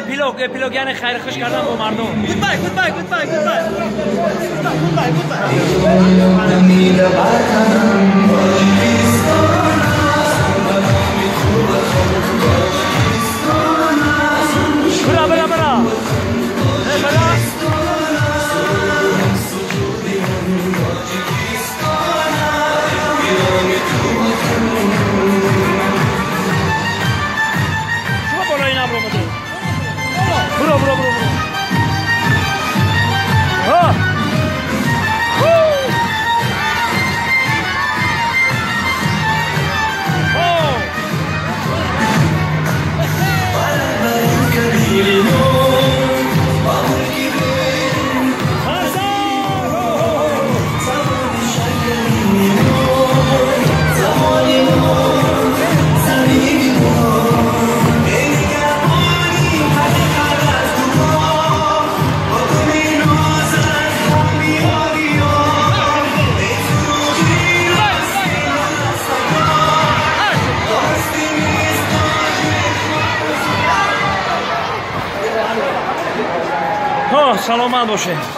Эпилог, эпилог, яъне хайрхуш кардан бо мардум. Goodbye, goodbye, goodbye, goodbye. Goodbye, goodbye. Бра, бра, бра. Бра. Шумо болои набромаде. Бро, бро, бро, бро. Ҳа. Саломат бошед.